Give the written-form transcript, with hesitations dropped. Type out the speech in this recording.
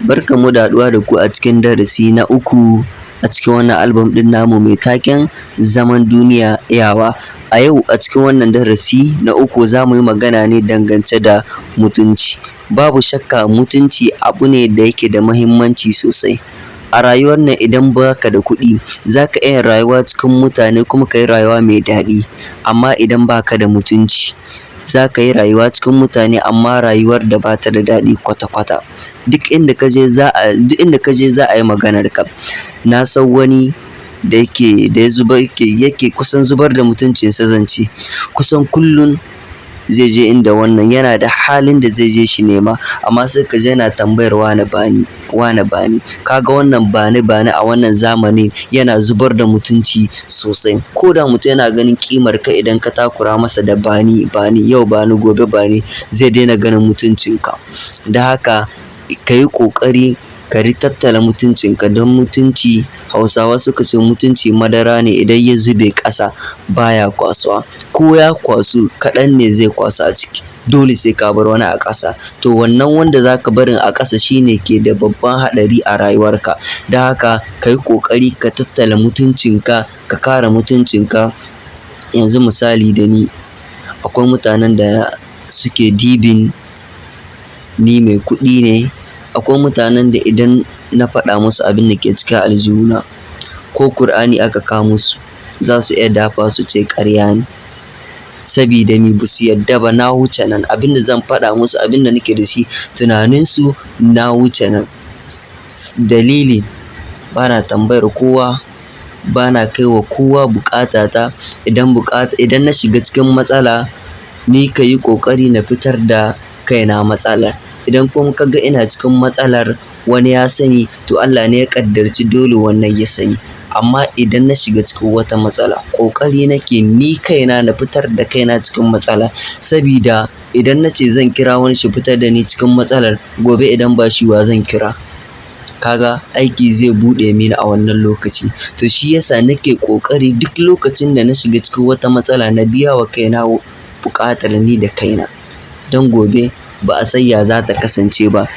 Barkanmu da haɗuwa da ku a cikin darasi na uku a cikin wannan album ɗin namu mai taken "Zaman Duniya Iyawa". A yau a cikin wannan darasi na uku za mu yi magana ne dangance da mutunci. Babu shakka mutunci abu ne da yake da muhimmanci sosai. A rayuwar nan idan ba ka da kuɗi, za ka iya rayuwa cikin mutane kuma ka yi rayuwa mai daɗi. Amma idan ba ka da mutunci, za ka yi rayuwa cikin mutane amma rayuwar da ba ta da daɗi kwata-kwata. Duk inda ka je za a duk inda ka je za a yi maganarka. Na san wani da yake da ya zubar yake kusan zubar da mutuncinsa, zan ce. Kusan kullum zai je inda wannan yana da halin da zai je shi nema, amma sai ka je yana tambayar wane bani, wane bani. Ka ga wannan bani bani a wannan zamanin yana zubar da mutunci sosai. Ko da mutum yana ganin ƙimar ka, idan ka takura masa da bani bani, yau bani, gobe bani, zai daina ganin mutuncinka. Da haka ka yi ƙoƙari ka tattala mutuncinka, don mutunci, Hausawa suka ce mutunci madara ne, idan ya zube ƙasa baya kwasuwa. Ko ya kwasu, kaɗan ne zai kwasu a ciki. Dole sai ka bar wani a ƙasa. To wannan wanda za ka barin a ƙasa shine ke da babban haɗari a rayuwarka. Da haka ka yi ƙoƙari ka tattala mutuncinka, ka kare mutuncinka. Yanzu misali da ni, akwai mutanen da suke dibin ni mai kuɗi ne. Akwai mutanen da idan na faɗa musu abin da ke cikin aljihuna, ko Kur'ani aka kawo musu, za su iya dafa su ce ƙarya ne. Sabida ni ba su yadda ba na wuce nan. Abin da zan faɗa musu, abin da nake da shi, tunaninsu na wuce nan. Dalili, bana tambayar kowa, bana kai wa kowa buƙatata. Idan buƙata, idan na shiga cikin matsala, ni ka yi ƙoƙari na fitar da kaina matsalar. Idan kuma ka ga ina cikin matsalar wani ya sani, to Allah ne ya ƙaddarci dole wannan ya sani. Amma idan na shiga cikin wata matsala, ƙoƙari nake ni kaina na fitar da kaina cikin matsala. Sabida idan na ce zan kira wani shi fitar da ni cikin matsalar, gobe idan ba shi, wa zan kira? Kaga aiki zai buɗe mini a wannan lokaci. To shi yasa nake ƙoƙari duk lokacin da na shiga cikin wata matsala na biya wa kaina buƙatar ni da kaina. Don gobe ba a san ya za ta kasance ba.